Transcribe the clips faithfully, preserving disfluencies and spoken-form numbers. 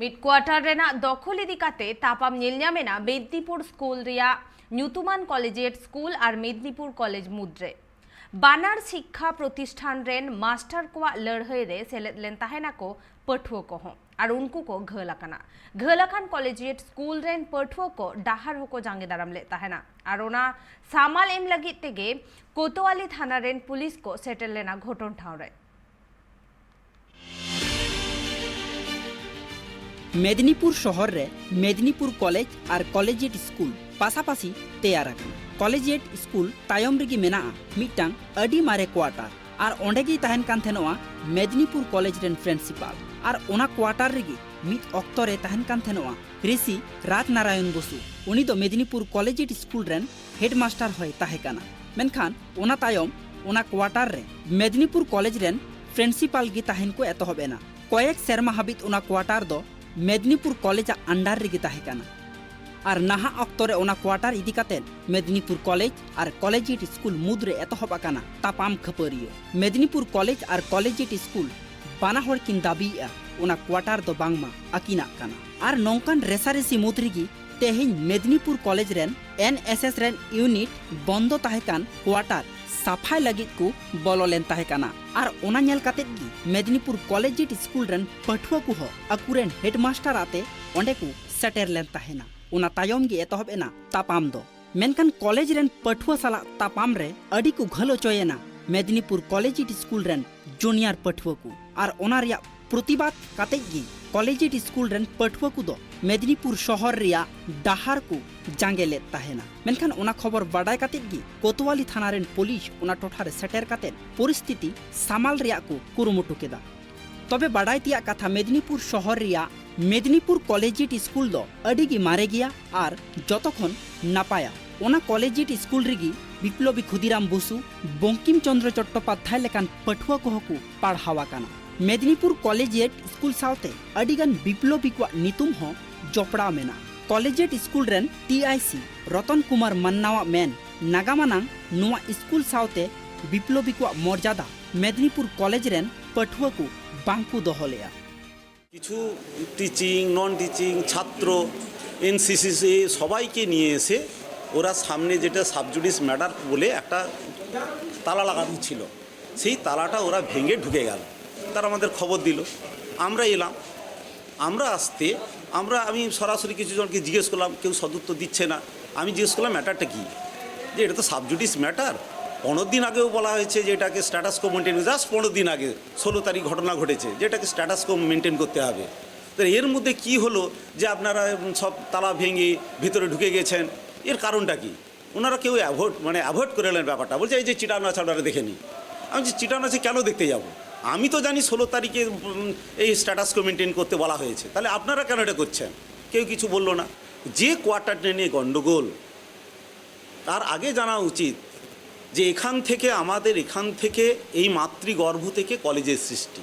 ᱢᱤᱫ ᱠᱣᱟᱴᱟᱨ ᱨᱮᱱᱟᱜ ᱫᱚᱠᱷᱚᱞ ᱤᱫᱤ ᱠᱟᱛᱮ ᱛᱟᱯᱟᱢ ᱧᱮᱞ ᱧᱟᱢ ᱮᱱᱟ ᱢᱮᱫᱽᱱᱤᱯᱩᱨ ᱥᱠᱩᱞ ᱨᱮᱭᱟᱜ ᱧᱩᱛᱩᱢᱟᱱ ᱠᱚᱞᱮᱡᱤᱭᱮᱴ ᱥᱠᱩᱞ ᱟᱨ ᱢᱮᱫᱽᱱᱤᱯᱩᱨ ᱠᱚᱞᱮᱡᱽ ᱢᱩᱫᱽᱨᱮ᱾ ᱵᱟᱱᱟᱨ ᱥᱤᱠᱠᱷᱟ ᱯᱨᱚᱛᱤᱥᱴᱷᱟᱱ ᱨᱮᱱ ᱢᱟᱥᱴᱟᱨ ᱠᱚᱣᱟᱜ ᱞᱟᱹᱲᱦᱟᱹᱭ ᱨᱮ ᱥᱮᱞᱮᱫ ᱞᱮᱱ ᱛᱟᱦᱮᱱᱟᱠᱚ ᱯᱟᱹᱴᱷᱩᱣᱟᱹ ᱠᱚᱦᱚᱸ, ᱟᱨ ᱩᱱᱠᱩ ᱠᱚ ᱜᱷᱟᱹᱞ ᱟᱠᱟᱱᱟ᱾ ᱜᱷᱟᱹᱞ ᱟᱠᱟᱱ ᱠᱚᱞᱮᱡᱤᱭᱮᱴ ᱥᱠᱩᱞ ᱨᱮᱱ ᱯᱟᱹᱴᱷᱩᱣᱟᱹ ᱠᱚ ᱰᱟᱦᱟᱨ ᱦᱚᱸᱠᱚ ᱡᱟᱸᱜᱮ ᱫᱟᱨᱟᱢ ᱞᱮᱫ ᱛᱟᱦᱮᱱᱟ, ᱟᱨ ᱚᱱᱟ ᱥᱟᱢᱟᱞ ᱮᱢ ᱞᱟᱹᱜᱤᱫ ᱛᱮᱜᱮ ᱠᱳᱛᱳᱣᱟᱞᱤ ᱛᱷᱟᱱᱟ ᱨᱮᱱ ᱯᱩᱞᱤᱥ ᱠᱚ ᱥᱮᱴᱮᱨ ᱞᱮᱱᱟ ᱜᱷᱚᱴᱚᱱ ᱴᱷᱟᱶ ᱨᱮ᱾ ᱢᱮᱫᱽᱱᱤᱯᱩᱨ ᱥᱚᱦᱚᱨ ᱨᱮ ᱢᱮᱫᱽᱱᱤᱯᱩᱨ ᱠᱚᱞᱮᱡᱽ ᱟᱨ ᱠᱚᱞᱮᱡᱤᱭᱮᱴ ᱥᱠᱩᱞ ᱯᱟᱥᱟᱯᱟᱥᱤ ᱛᱮᱭᱟᱨ ᱟᱠᱟᱱᱟ᱾ ᱠᱚᱞᱮᱡᱤᱭᱮᱴ ᱥᱠᱩᱞ ᱛᱟᱭᱚᱢ ᱨᱮᱜᱮ ᱢᱮᱱᱟᱜᱼᱟ ᱢᱤᱫᱴᱟᱝ ᱟᱹᱰᱤ ᱢᱟᱨᱮ ᱠᱣᱟᱴᱟᱨ, ᱟᱨ ᱚᱸᱰᱮ ᱜᱮᱭ ᱛᱟᱦᱮᱱ ᱠᱟᱱ ᱛᱟᱦᱮᱱᱚᱜᱼᱟ ᱢᱮᱫᱽᱱᱤᱯᱩᱨ ᱠᱚᱞᱮᱡᱽ ᱨᱮᱱ ᱯᱨᱤᱱᱥᱤᱯᱟᱞ᱾ ᱟᱨ ᱚᱱᱟ ᱠᱣᱟᱴᱟᱨ ᱨᱮᱜᱮ ᱢᱤᱫ ᱚᱠᱛᱚ ᱨᱮ ᱛᱟᱦᱮᱱ ᱠᱟᱱ ᱛᱟᱦᱮᱱᱚᱜᱼᱟ ᱨᱤᱥᱤ ᱨᱟᱡᱽᱱᱟᱨᱟᱭᱚᱱ ᱵᱚᱥᱩ᱾ ᱩᱱᱤ ᱫᱚ ᱢᱮᱫᱽᱱᱤᱯᱩᱨ ᱠᱚᱞᱮᱡᱤᱭᱮᱴ ᱥᱠᱩᱞ ᱨᱮᱱ ᱦᱮᱰᱢᱟᱥᱴᱟᱨ ᱦᱚᱸᱭ ᱛᱟᱦᱮᱸ ᱠᱟᱱᱟ᱾ ᱢᱮᱱᱠᱷᱟᱱ ᱚᱱᱟ ᱛᱟᱭᱚᱢ ᱚᱱᱟ ᱠᱣᱟᱴᱟᱨ ᱨᱮ ᱢᱮᱫᱽᱱᱤᱯᱩᱨ ᱠᱚᱞᱮᱡᱽ ᱨᱮᱱ ᱯᱨᱤᱱᱥᱤᱯᱟᱞ ᱜᱮ ᱛᱟᱦᱮᱱ ᱠᱚ ᱮᱛᱚᱦᱚᱵ ᱮᱱᱟ᱾ ᱠᱚᱭᱮᱠ ᱥᱮᱨᱢᱟ ᱦᱟᱹᱵᱤᱡ ᱚᱱᱟ ᱠᱣᱟᱴᱟᱨ ᱫᱚ ᱢᱮᱫᱽᱱᱤᱯᱩᱨ ᱠᱚᱞᱮᱡᱽ ᱟᱜ under ᱨᱮᱜᱮ ᱛᱟᱦᱮᱸ ᱠᱟᱱᱟ᱾ ᱟᱨ ᱱᱟᱦᱟᱜ ᱚᱠᱛᱚ ᱨᱮ ᱚᱱᱟ ᱠᱣᱟᱴᱟᱨ ᱤᱫᱤ ᱠᱟᱛᱮ ᱢᱮᱫᱽᱱᱤᱯᱩᱨ ᱠᱚᱞᱮᱡᱽ ᱟᱨ ᱠᱚᱞᱮᱡᱤᱭᱮᱴ ᱥᱠᱩᱞ ᱢᱩᱫᱽ ᱨᱮ ᱮᱛᱚᱦᱚᱵ ᱟᱠᱟᱱᱟ ᱛᱟᱯᱟᱢ ᱠᱷᱟᱹᱯᱟᱹᱨᱤᱭᱟᱹ᱾ ᱢᱮᱫᱽᱱᱤᱯᱩᱨ ᱠᱚᱞᱮᱡᱽ ᱟᱨ ᱠᱚᱞᱮᱡᱤᱭᱮᱴ ᱥᱠᱩᱞ ᱵᱟᱱᱟ ᱦᱚᱲ ᱠᱤᱱ ᱫᱟᱹᱵᱤᱭᱮᱫᱼᱟ ᱚᱱᱟ ᱠᱣᱟᱴᱟᱨ ᱫᱚ ᱵᱟᱝᱢᱟ ᱟᱹᱠᱤᱱᱟᱜ ᱠᱟᱱᱟ᱾ ᱟᱨ ᱱᱚᱝᱠᱟᱱ ᱨᱮᱥᱟᱨᱮᱥᱤ ᱢᱩᱫᱽ ᱨᱮᱜᱮ ᱛᱮᱦᱮᱧ ᱢᱮᱫᱽᱱᱤᱯᱩᱨ ᱠᱚᱞᱮᱡᱽ ᱨᱮᱱ ᱮᱱ ᱮᱥ ᱮᱥ ᱨᱮᱱ ᱤᱭᱩᱱᱤᱴ ᱵᱚᱱᱫᱚ ᱛᱟᱦᱮᱸ ᱠᱟᱱ ᱠᱣᱟᱴᱟᱨ ᱥᱟᱯᱷᱟᱭ ᱞᱟᱹᱜᱤᱫ ᱠᱚ ᱵᱚᱞᱚ ᱞᱮᱱ ᱛᱟᱦᱮᱸ ᱠᱟᱱᱟ᱾ ᱟᱨ ᱚᱱᱟ ᱧᱮᱞ ᱠᱟᱛᱮᱫ ᱜᱮ ᱢᱮᱫᱽᱱᱤᱯᱩᱨ ᱠᱚᱞᱮᱡᱤᱭᱮᱴ ᱥᱠᱩᱞ ᱨᱮᱱ ᱯᱟᱹᱴᱷᱩᱣᱟᱹ ᱠᱚᱦᱚᱸ ᱟᱠᱚᱨᱮᱱ ᱦᱮᱰᱢᱟᱥᱴᱟᱨ ᱟᱛᱮ ᱚᱸᱰᱮ ᱠᱚ ᱥᱮᱴᱮᱨ ᱞᱮᱱ ᱛᱟᱦᱮᱱᱟ᱾ ᱚᱱᱟ ᱛᱟᱭᱚᱢ ᱜᱮ ᱮᱛᱚᱦᱚᱵ ᱮᱱᱟ ᱛᱟᱯᱟᱢ ᱫᱚ᱾ ᱢᱮᱱᱠᱷᱟᱱ ᱠᱚᱞᱮᱡᱽ ᱨᱮᱱ ᱯᱟᱹᱴᱷᱩᱣᱟᱹ ᱥᱟᱞᱟᱜ ᱛᱟᱯᱟᱢ ᱨᱮ ᱟᱹᱰᱤ ᱠᱚ ᱜᱷᱟᱹᱞ ᱦᱚᱪᱚᱭᱮᱱᱟ ᱢᱮᱫᱽᱱᱤᱯᱩᱨ ᱠᱚᱞᱮᱡᱤᱭᱮᱴ ᱥᱠᱩᱞ ᱨᱮᱱ ᱡᱩᱱᱤᱭᱟᱨ ᱯᱟᱹᱴᱷᱩᱣᱟᱹ ᱠᱚ᱾ ᱟᱨ ᱚᱱᱟ ᱨᱮᱭᱟᱜ ᱯᱨᱚᱛᱤᱵᱟᱫ ᱠᱟᱛᱮᱡ ᱜᱮ ᱠᱚᱞᱮᱡᱤᱭᱮᱴ ᱥᱠᱩᱞ ᱨᱮᱱ ᱯᱟᱹᱴᱷᱩᱣᱟᱹ ᱠᱚᱫᱚ ᱢᱮᱫᱽᱱᱤᱯᱩᱨ ᱥᱚᱦᱚᱨ ᱨᱮᱭᱟᱜ ᱰᱟᱦᱟᱨ ᱠᱚ ᱡᱟᱸᱜᱮ ᱞᱮᱫ ᱛᱟᱦᱮᱱᱟ᱾ ᱢᱮᱱᱠᱷᱟᱱ ᱚᱱᱟ ᱠᱷᱚᱵᱚᱨ ᱵᱟᱰᱟᱭ ᱠᱟᱛᱮᱫ ᱜᱮ ᱠᱳᱛᱳᱣᱟᱞᱤ ᱛᱷᱟᱱᱟ ᱨᱮᱱ ᱯᱩᱞᱤᱥ ᱚᱱᱟ ᱴᱚᱴᱷᱟ ᱨᱮ ᱥᱮᱴᱮᱨ ᱠᱟᱛᱮᱫ ᱯᱚᱨᱤᱥᱛᱷᱤᱛᱤ ᱥᱟᱢᱟᱞ ᱨᱮᱭᱟᱜ ᱠᱚ ᱠᱩᱨᱩᱢᱩᱴᱩ ᱠᱮᱫᱟ᱾ ᱛᱚᱵᱮ ᱵᱟᱰᱟᱭ ᱛᱮᱭᱟᱜ ᱠᱟᱛᱷᱟ, ᱢᱮᱫᱽᱱᱤᱯᱩᱨ ᱥᱚᱦᱚᱨ ᱨᱮᱭᱟᱜ ᱢᱮᱫᱽᱱᱤᱯᱩᱨ ᱠᱚᱞᱮᱡᱤᱭᱮᱴ ᱥᱠᱩᱞ ᱫᱚ ᱟᱹᱰᱤ ᱜᱮ ᱢᱟᱨᱮ ᱜᱮᱭᱟ ᱟᱨ ᱡᱚᱛᱚ ᱠᱷᱚᱱ ᱱᱟᱯᱟᱭᱟ᱾ ᱚᱱᱟ ᱠᱚᱞᱮᱡᱤᱭᱮᱴ ᱥᱠᱩᱞ ᱨᱮᱜᱮ ᱵᱤᱯᱞᱚᱵᱤ ᱠᱷᱩᱫᱤᱨᱟᱢ ᱵᱚᱥᱩ, ᱵᱚᱝᱠᱤᱢ ᱪᱚᱸᱫᱽᱨᱚ ᱪᱚᱴᱴᱳᱯᱟᱫᱽᱫᱷᱟᱭ ᱞᱮᱠᱟᱱ ᱯᱟᱹᱴᱷᱩᱣᱟᱹ ᱠᱚᱦᱚᱸ ᱠᱚ ᱯᱟᱲᱦᱟᱣ ᱟᱠᱟᱱᱟ᱾ ᱢᱮᱫᱽᱱᱤᱯᱩᱨ ᱠᱚᱞᱮᱡᱤᱭᱮᱴ ᱥᱠᱩᱞ ᱥᱟᱶᱛᱮ ᱟᱹᱰᱤᱜᱟᱱ ᱵᱤᱯᱞᱚᱵᱤ ᱠᱚᱣᱟᱜ ᱧᱩᱛᱩᱢ ᱦᱚᱸ ᱡᱚᱯᱲᱟᱣ ᱢᱮᱱᱟᱜᱼᱟ᱾ ᱠᱚᱞᱮᱡᱤᱭᱮᱴ ᱥᱠᱩᱞ ᱨᱮᱱ ᱴᱤ ᱟᱭ ᱥᱤ ᱨᱚᱛᱚᱱ ᱠᱩᱢᱟᱨ ᱢᱟᱱᱱᱟᱣᱟᱜ ᱢᱮᱱ ᱱᱟᱜᱟᱢ ᱟᱱᱟᱝ, ᱱᱚᱣᱟ ᱥᱠᱩᱞ ᱥᱟᱶᱛᱮ ᱵᱤᱯᱞᱚᱵᱤ ᱠᱚᱣᱟᱜ ᱢᱚᱨᱡᱟᱫᱟ ᱢᱮᱫᱽᱱᱤᱯᱩᱨ ᱠᱚᱞᱮᱡᱽ ᱨᱮᱱ ᱯᱟᱹᱴᱷᱩᱣᱟᱹ ᱠᱚ ᱵᱟᱝ ᱠᱚ ᱫᱚᱦᱚ ᱞᱮᱫᱼᱟ᱾ কিছু টিচিং, নন টিচিং, ছাত্র, এনসিসি, সবাইকে নিয়ে এসে ওরা সামনে যেটা সাবজুডিস ম্যাটার বলে একটা তালা লাগানো ছিল, সেই তালাটা ওরা ভেঙে ঢুকে গেল। তারা আমাদের খবর দিল, আমরা এলাম। আমরা আসতে, আমরা, আমি সরাসরি কিছু জনকে জিজ্ঞেস করলাম, কেউ সদুত্তর দিচ্ছে না। আমি জিজ্ঞেস করলাম, ম্যাটারটা কী? যে এটা তো সাবজুডিস ম্যাটার। পনেরো দিন আগেও বলা হয়েছে যে এটাকে স্ট্যাটাস কো মেনটেন, জাস্ট পনেরো দিন আগে, ষোলো তারিখ ঘটনা ঘটেছে, যে এটাকে স্ট্যাটাস কো মেনটেন করতে হবে। তো এর মধ্যে কি হলো যে আপনারা সব তালা ভেঙে ভিতরে ঢুকে গেছেন? এর কারণটা কি? ওনারা কেউ অ্যাভয়েড, মানে, অ্যাভয়েড করে এলেন ব্যাপারটা, বলছে, "এই যে চিটানো আছে, আপনারা দেখে নিন।" আমি যে চিটানো আছে কেন দেখতে যাব? আমি তো জানি ষোলো তারিখে, উম, এই স্ট্যাটাস কো মেনটেন করতে বলা হয়েছে, তাহলে আপনারা কেন এটা করছেন? কেউ কিছু বললো না। যে কোয়ার্টারটা নিয়ে গণ্ডগোল, তার আগে জানা উচিত যে এখান থেকে, আমাদের এখান থেকে, এই মাতৃগর্ভ থেকে কলেজের সৃষ্টি।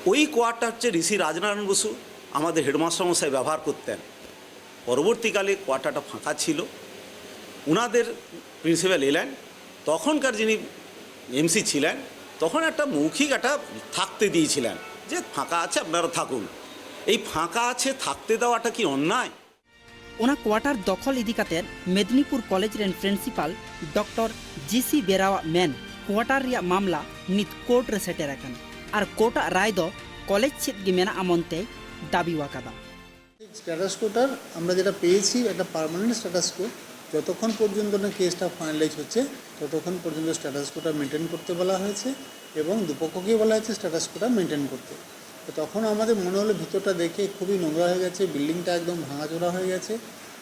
ওই কোয়ার্টার হচ্ছে ঋষি রাজনারায়ণ বসু আমাদের হেডমাস্টার মশাই ব্যবহার করতেন। পরবর্তীকালে কোয়ার্টারটা ফাঁকা ছিল, ওনাদের প্রিন্সিপাল এলেন, তখনকার যিনি এমসি ছিলেন, তখন একটা মৌখিক একটা থাকতে দিয়েছিলেন যে ফাঁকা আছে, আপনারা থাকুন। এই ফাঁকা আছে থাকতে দেওয়াটা কি অন্যায়? ᱚᱱᱟ ᱠᱣᱟᱴᱟᱨ ᱫᱚᱠᱷᱚᱞ ᱤᱫᱤ ᱠᱟᱛᱮ ᱢᱮᱫᱽᱱᱤᱯᱩᱨ ᱠᱚᱞᱮᱡᱽ ᱨᱮᱱ ᱯᱨᱤᱱᱥᱤᱯᱟᱞ ᱰᱚᱠᱴᱚᱨ ᱡᱤ ᱥᱤ ᱵᱮᱨᱟᱣᱟᱜ ᱢᱮᱱ, ᱠᱣᱟᱴᱟᱨ ᱨᱮᱭᱟᱜ ᱢᱟᱢᱞᱟ ᱱᱤᱛ ᱠᱳᱨᱴ ᱨᱮ ᱥᱮᱴᱮᱨ ᱟᱠᱟᱱᱟ ᱟᱨ ᱠᱳᱨᱴᱟᱜ ᱨᱟᱭ ᱫᱚ ᱠᱚᱞᱮᱡᱽ ᱥᱮᱫ ᱜᱮ ᱢᱮᱱᱟᱜᱼᱟ ᱢᱚᱱᱛᱮᱭ ᱫᱟᱵᱤᱣᱟᱠᱟᱫᱟ᱾ স্ট্যাটাস কোটার আমরা যেটা পেয়েছি একটা পার্মানেন্ট স্ট্যাটাস কো। যতক্ষণ পর্যন্ত না কেসটা ফাইনালাইজ হচ্ছে, ততক্ষণ পর্যন্ত স্ট্যাটাস কোটা মেনটেন করতে বলা হয়েছে এবং দুপক্ষকেই বলা হয়েছে স্ট্যাটাস কোটা মেনটেন করতে। তো তখন আমাদের মনে হলো ভিতরটা দেখে খুবই নোংরা হয়ে গেছে, বিল্ডিংটা একদম ভাঙাচোরা হয়ে গেছে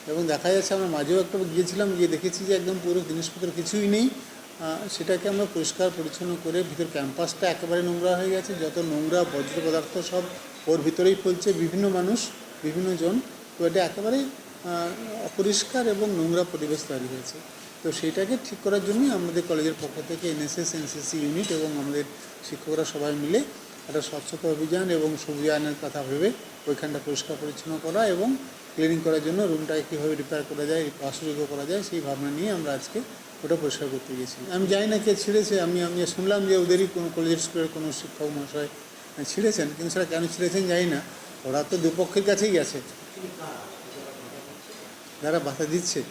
এবং দেখা যাচ্ছে, আমরা মাঝেও একটা গিয়েছিলাম, গিয়ে দেখেছি যে একদম পুরো জিনিসপত্র কিছুই নেই। আহ, সেটাকে আমরা পরিষ্কার পরিচ্ছন্ন করে, ভিতর ক্যাম্পাসটা একেবারে নোংরা হয়ে গেছে, যত নোংরা বর্জ্য পদার্থ সব ওর ভিতরেই ফেলছে বিভিন্ন মানুষ, বিভিন্ন জন। তো এটা একেবারেই আহ, অপরিষ্কার এবং নোংরা পরিবেশ তৈরি হয়েছে। তো সেইটাকে ঠিক করার জন্যই আমাদের কলেজের পক্ষ থেকে এনএসএস, এনসিসি ইউনিট এবং আমাদের শিক্ষকরা সবাই মিলে একটা স্বচ্ছতা অভিযান এবং সবুজায়নের কথা ভেবে ওইখানটা পরিষ্কার পরিচ্ছন্ন করা এবং ক্লিনিং করার জন্য রুমটাকে কীভাবে রিপেয়ার করা যায়, বাসযোগ্য করা যায়, সেই ভাবনা নিয়ে আমরা আজকে ওটা পরিষ্কার করতে গেছি। আমি জানি না কে ছিঁড়েছে, আমি আমি শুনলাম যে ওদেরই কোনো কলেজের স্কুলের কোনো শিক্ষক মহাশয় ছিঁড়েছেন, কিন্তু সেটা কেন ছিঁড়েছেন জানি না। ওরা তো দুপক্ষের কাছেই গেছে, যারা বাধা দিচ্ছে।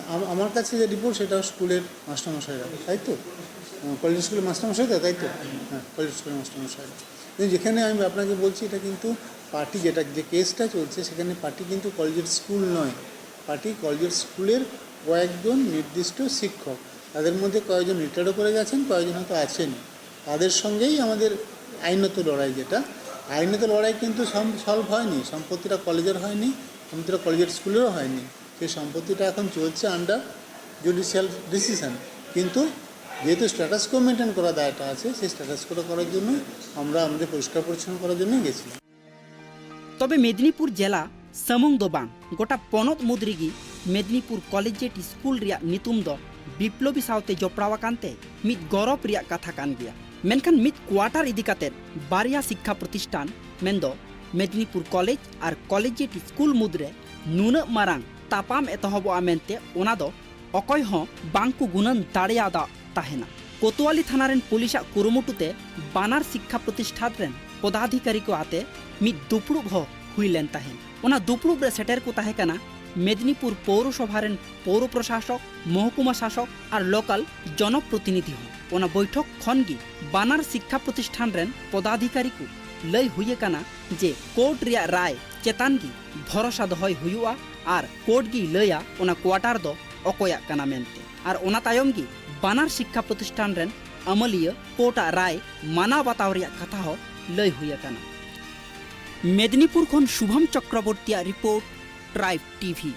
আম- আমার কাছে যে রিপোর্ট, সেটা স্কুলের মাস্টারমশাইরা, তাই তো? আহ, কলেজ স্কুলের মাস্টারমশাইরা, তাই তো? হ্যাঁ, কলেজ স্কুলের মাস্টারমশাইরা। কিন্তু যেখানে আমি আপনাকে বলছি, এটা কিন্তু পার্টি, যেটা, যে কেসটা চলছে, সেখানে পার্টি কিন্তু কলেজের স্কুল নয়, পার্টি কলেজের স্কুলের কয়েকজন নির্দিষ্ট শিক্ষক। তাদের মধ্যে কয়েকজন রিটায়ার্ডও করে গেছেন, কয়েকজন হয়তো আছেন। তাদের সঙ্গেই আমাদের আইনত লড়াই, যেটা আইনত লড়াই কিন্তু সলভ হয়নি, সম্পত্তিটা কলেজের হয়নি, সম্পত্তিটা কলেজের স্কুলেরও হয়নি। সেই সম্পত্তিটা এখন চলছে আন্ডার জুডিশিয়াল ডিসিশন। কিন্তু যেহেতু স্ট্যাটাস কো মেনটেন করা দায়টা আছে, সেই স্ট্যাটাস কো করার জন্য আমরা আমাদের পরিষ্কার পরিচ্ছন্ন করার জন্যই গেছিলাম। ᱛᱚᱵᱮ ᱢᱮᱫᱽᱱᱤᱯᱩᱨ ᱡᱮᱞᱟ ᱥᱟᱢᱩᱝ ᱫᱚ ᱵᱟᱝ, ᱜᱚᱴᱟ ᱯᱚᱱᱚᱛ ᱢᱩᱫᱽ ᱨᱮᱜᱮ ᱢᱮᱫᱽᱱᱤᱯᱩᱨ ᱠᱚᱞᱮᱡᱽᱭᱮᱴ ᱥᱠᱩᱞ ᱨᱮᱭᱟᱜ ᱧᱩᱛᱩᱢ ᱫᱚ ᱵᱤᱯᱞᱚᱵᱤ ᱥᱟᱶᱛᱮ ᱡᱚᱯᱲᱟᱣ ᱟᱠᱟᱱ ᱛᱮ ᱢᱤᱫ ᱜᱚᱨᱚᱵᱽ ᱨᱮᱭᱟᱜ ᱠᱟᱛᱷᱟ ᱠᱟᱱ ᱜᱮᱭᱟ᱾ ᱢᱮᱱᱠᱷᱟᱱ ᱢᱤᱫ ᱠᱣᱟᱴᱟᱨ ᱤᱫᱤ ᱠᱟᱛᱮ ᱵᱟᱨᱭᱟ ᱥᱤᱠᱠᱷᱟ ᱯᱨᱚᱛᱤᱥᱴᱷᱟᱱ, ᱢᱮᱱᱫᱚ ᱢᱮᱫᱽᱱᱤᱯᱩᱨ ᱠᱚᱞᱮᱡᱽ ᱟᱨ ᱠᱚᱞᱮᱡᱽᱭᱮᱴ ᱥᱠᱩᱞ ᱢᱩᱫᱽᱨᱮ ᱱᱩᱱᱟᱹᱜ ᱢᱟᱨᱟᱝ ᱛᱟᱯᱟᱢ ᱮᱛᱚᱦᱚᱵᱚᱜᱼᱟ ᱢᱮᱱᱛᱮ ᱚᱱᱟ ᱫᱚ ᱚᱠᱚᱭ ᱦᱚᱸ ᱵᱟᱝ ᱠᱚ ᱜᱩᱱᱟᱹᱱ ᱫᱟᱲᱮᱭᱟᱫᱟ ᱛᱟᱦᱮᱱᱟ᱾ ᱠᱳᱛᱳᱣᱟᱞᱤ ᱛᱷᱟᱱᱟ ᱨᱮᱱ ᱯᱩᱞᱤᱥᱟᱜ ᱠᱩᱨᱩᱢᱩᱴᱩ ᱛᱮ ᱵᱟᱱᱟᱨ ᱥᱤᱠᱠᱷᱟ ᱯᱨᱚᱛᱤᱥᱴᱷᱟᱱ ᱨᱮᱱ ᱯᱚᱫᱟᱫᱷᱤᱠᱟᱨᱤ ᱠᱚ ᱟᱛᱮ ᱢᱤᱫ ᱫᱩᱯᱲᱩᱵ ᱦᱚᱸ ᱦᱩᱭ ᱞᱮᱱ ᱛᱟᱦᱮᱸᱫ᱾ ᱚᱱᱟ ᱫᱩᱯᱲᱩᱵ ᱨᱮ ᱥᱮᱴᱮᱨ ᱠᱚ ᱛᱟᱦᱮᱸ ᱠᱟᱱᱟ ᱢᱮᱫᱽᱱᱤᱯᱩᱨ ᱯᱳᱣᱨᱚᱥᱚᱵᱷᱟ ᱨᱮᱱ ᱯᱳᱣᱨᱚ ᱯᱨᱚᱥᱟᱥᱚᱠ, ᱢᱚᱦᱠᱩᱢᱟ ᱥᱟᱥᱚᱠ ᱟᱨ ᱞᱳᱠᱟᱞ ᱡᱚᱱᱚᱯᱨᱚᱛᱤᱱᱤᱫᱷᱤ ᱦᱚᱸ᱾ ᱚᱱᱟ ᱵᱳᱭᱴᱷᱚᱠ ᱠᱷᱚᱱ ᱜᱮ ᱵᱟᱱᱟᱨ ᱥᱤᱠᱠᱷᱟ ᱯᱨᱚᱛᱤᱥᱴᱷᱟᱱ ᱨᱮᱱ ᱯᱚᱫᱟᱫᱷᱤᱠᱟᱨᱤ ᱠᱚ ᱞᱟᱹᱭ ᱦᱩᱭ ᱟᱠᱟᱱᱟ ᱡᱮ ᱠᱳᱨᱴ ᱨᱮᱭᱟᱜ ᱨᱟᱭ ᱪᱮᱛᱟᱱ ᱜᱮ ᱵᱷᱚᱨᱚᱥᱟ ᱫᱚᱦᱚᱭ ᱦᱩᱭᱩᱜᱼᱟ ᱟᱨ ᱠᱳᱨᱴ ᱜᱮᱭ ᱞᱟᱹᱭᱟ ᱚᱱᱟ ᱠᱣᱟᱴᱟᱨ ᱫᱚ ᱚᱠᱚᱭᱟᱜ ᱠᱟᱱᱟ ᱢᱮᱱᱛᱮ᱾ ᱟᱨ ᱚᱱᱟ ᱛᱟᱭᱚᱢ ᱜᱮ ᱵᱟᱱᱟᱨ ᱥᱤᱠᱠᱷᱟ ᱯᱨᱚᱛᱤᱥᱴᱷᱟᱱ ᱨᱮᱱ ᱟᱹᱢᱟᱹᱞᱤᱭᱟᱹ ᱠᱳᱨᱴ ᱟᱜ ᱨᱟᱭ ᱢᱟᱱᱟᱣ ᱵᱟᱛᱟᱣ ᱨᱮᱭᱟᱜ ᱠᱟᱛᱷᱟ ᱦᱚᱸ ᱞᱟᱹᱭ ᱦᱩᱭ ᱟᱠᱟᱱᱟ᱾ ᱢᱮᱫᱽᱱᱤᱯᱩᱨ ᱠᱷᱚᱱ ᱥᱩᱵᱷᱚᱢ ᱪᱚᱠᱨᱚᱵᱚᱨᱛᱤᱭᱟᱜ ᱨᱤᱯᱳᱨᱴ, ᱴᱨᱟᱭᱤᱵᱽ ᱴᱤᱵᱷᱤ᱾